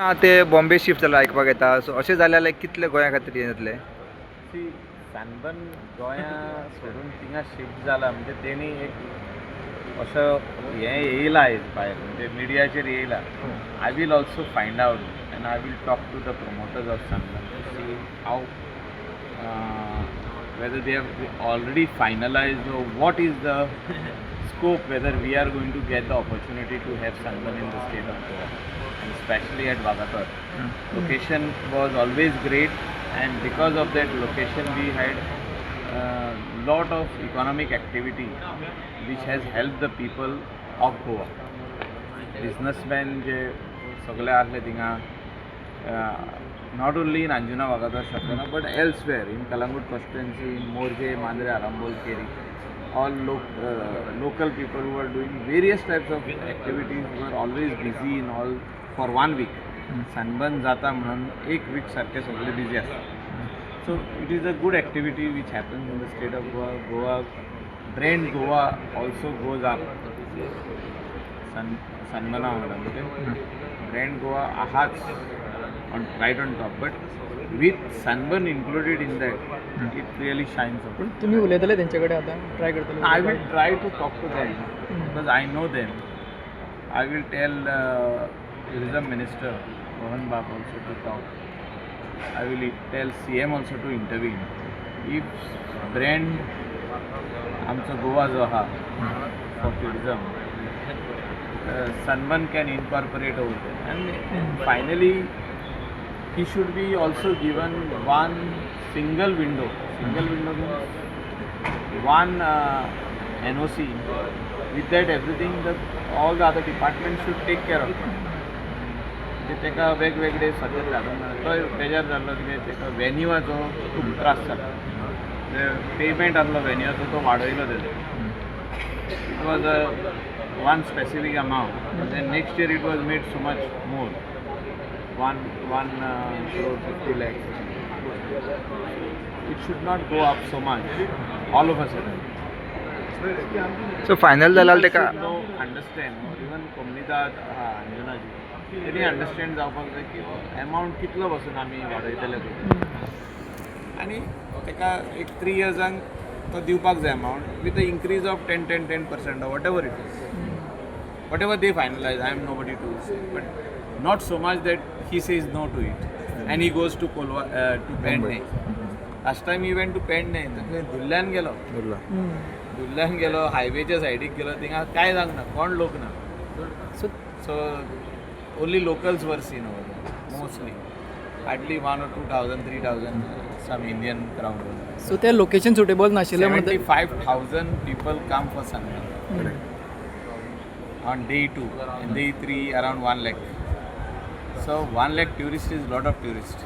ते बॉम्बे शिफ्ट जाला आयकपाक येता. सो अशें जाल्यार लायक कितले गोंया खातीर हें जातलें? सी, सनबर्न गोंया सोडून थिंगा शिफ्ट जाला म्हणजे तेणी एक असो हें येयला आयज भायर, म्हणजे मिडियाचेर येयला. I will also find out and I will talk to the promoters of Sunburn to see how, whether they have already finalized or what is the scope, whether we are going to get the opportunity to have Sunburn in the state of Goa and especially at Vagator. Location was always great, and because of that location we had lot of economic activity which has helped the people of Goa. Businessmen जे सगळे आहले थिंगा, not only in Anjuna, Vagator, Chapora, but elsewhere in Calangute constituency, in Morjim, Mandrem, Arambol, Keri, all local people who are doing various types of activities were always busy in all for one week. Sunburn जाता म्हणून एक week सारखे सगळे busy आसता. So it is a good activity which happens in the state of Goa. Goa brand, Goa also goes up सन सनबर्ना वांगडा. म्हणजे brand Goa आहाच on right on top, but with Sunburn included in that, it really shines up. पूण तुमी उलयतले तेंचे कडेन आतां, ट्राय करतले? I will try to talk to them because I know them. I will tell tourism minister Mohan Bab also to talk. I will tell CM also to intervene. If brand आमचो गोवा जो आहा for tourism, Sunburn can incorporate over there. And finally, he should be also given one single window. Single window means one NOC. With that, everything, the all the other departments should take care of it. म्हणजे ताका वेगवेगळे suggest धाडून तो बेजार जाल्लो कितें, ताका वेन्यूआचो खूब त्रास जाला. पेमेंट आसलो वेन्यूआचो, तो वाडयलो तेजो. It was a one specific amount, then next year it was made so much more, 1 crore 50 lakhs. It should not go up so much all of a sudden. So final जाल्यार ताका no understand, even कोमनिदाद आहा अंजुनाजी, तेणी understand जावपाक जाय की amount कितलो पासून आमी वाडयतले तो आनी ताका एक थ्री इयर्सांक तो दिवपाक जाय amount with a increase of 10 10 10%, whatever it is, whatever they finalize. I am nobody to say, but not so much that he says no to it and he goes to Colva, to Pernem. Last time he went to Pernem, थंय धुल्ल्यान गेलो. धुल्ल्यान गेलो, हायवेच्या सायडीक गेलो, थिंगा कांय जावंक ना, कोण लोक ना. So So only locals were seen over there mostly, hardly 1 or 2 thousand, 3,000, some Indian crowd. So ते लोकेशन सुटेबल नाशिल्लें म्हणून. 75,000 people come for Sunburn on day 2 and day 3 around 1 lakh. So 1 lakh tourist is lot of tourists.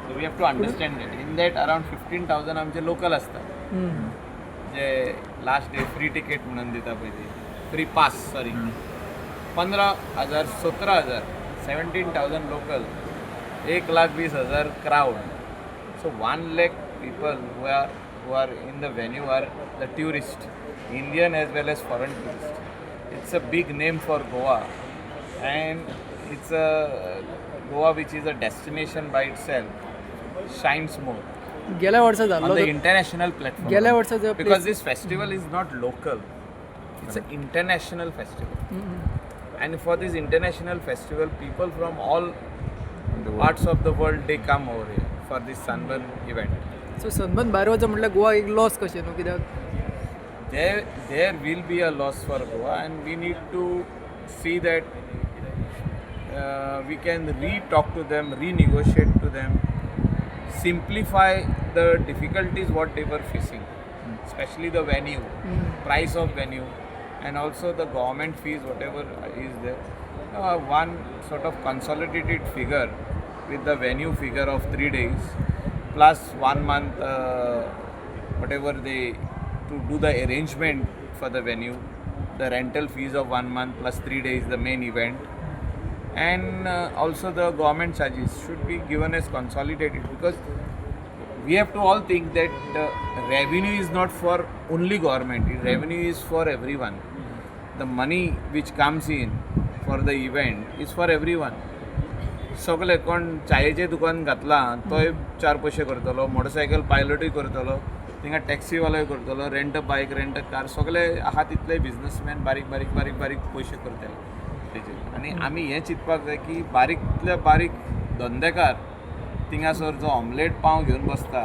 So we have to understand that. In that around 15,000 आमचे local असतात, जे last day free ticket म्हणून दिता पळय ते, free pass, sorry. 15,000, 17,000, 17,000 local, 1,20,000 crowd. So 1 lakh people who are in the venue are the tourist, Indian as well as foreign tourist. It's a big name for Goa and it's a Goa which is a destination by itself shines more गेल्या वर्सा जाल्लो on the international platform. गेल्या वर्सा जो Because this festival is not local, it's an international festival. And for this international festival, people from all parts of the world, they come over here for this Sunburn event. So sunburn भायर वचप म्हटल्यार गोवा एक loss कशें न्हू, कित्याक There will be a loss for Goa, and we need to see that we can re-talk to them, renegotiate to them, simplify the difficulties what they were facing, especially the venue, price of venue, and also the government fees, whatever is there. One sort of consolidated figure with the venue figure of 3 days plus one month, whatever they to do the arrangement for the venue, the rental fees of one month plus 3 days, the main event, and also the government charges should be given as consolidated, because we have to all think that the revenue is not for only government, revenue is for everyone. The money which comes in for the event is for everyone. सगळे कोण चायेचें दुकान घातलां तोय चार पयशे करतलो, motorcycle पायलटूय करतलो, थिंगा टॅक्सीवालोय करतलो, rent a bike, rent a car, सगळे आहा तितले बिजनसमॅन बारीक बारीक बारीक बारीक पयशे करतले तेजेर. आनी आमी हें चिंतपाक जाय की बारीकतल्या बारीक धंदेकार थिंगासर जो ऑमलेट पाव घेवन बसता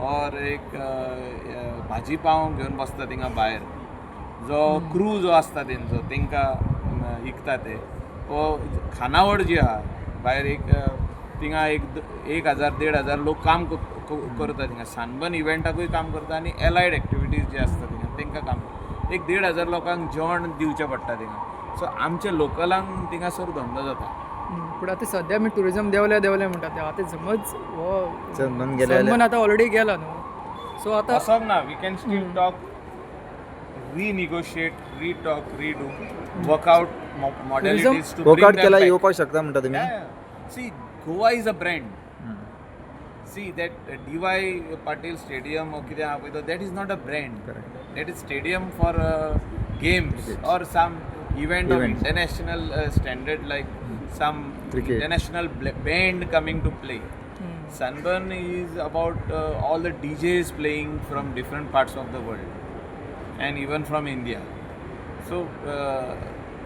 ऑर एक भाजी पाव घेवन बसता थिंगा भायर, जो क्रू जो आसता तेंचो तेंकां इकता ते, वो खानावळ जी आहा भायर एक थिंगा एक 1000 1500 लोक काम करता थिंगा, सनबर्न इव्हेंटाकूय काम करता आनी एलायड एक्टिविटीज जे आसता थिंगा तेंकां काम करता. एक 1500 लोकांक जेवण दिवचें पडटा थिंगा. सो आमचे लोकलांक थिंगासर धंदो जाता. पूण आतां सद्या आमी टुरिजम देंवले देंवले म्हणटा ते, आतां समज हो सनबर्न गेले जाल्यार- सनबर्न आतां ऑलरेडी गेला न्हू, सो आतां असो ना, we can still talk, renegotiate, retalk, redo, workout modalities to workout केला येवपाक शकता म्हणटा तुमी. See, Goa is a brand. See that D Y Patil stadium or कितें आहा पळय तो, that is not a brand. That is stadium for games or some event of Events. International standard, like some Cricket. International band coming to play. Sunburn is about all the DJs playing from different parts of the world and even from India. So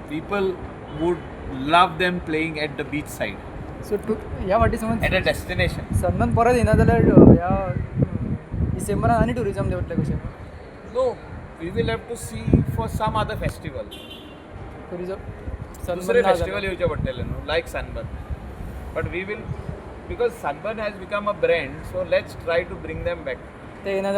people would love them playing at the beach side, so तूं ह्या फाटी समज at a destination. Sunburn परत येना जाल्यार ह्या डिसेंबरान आनी tourism देंवतलें कशें? No, we will have to see for some other festival. Tourism दुसरे सनबर्न ना फेस्टिवल जाल्यार. येवचे पडटले न्हू, like sunburn. But we will, because sunburn has become a brand, so let's try to bring them back. ते येना.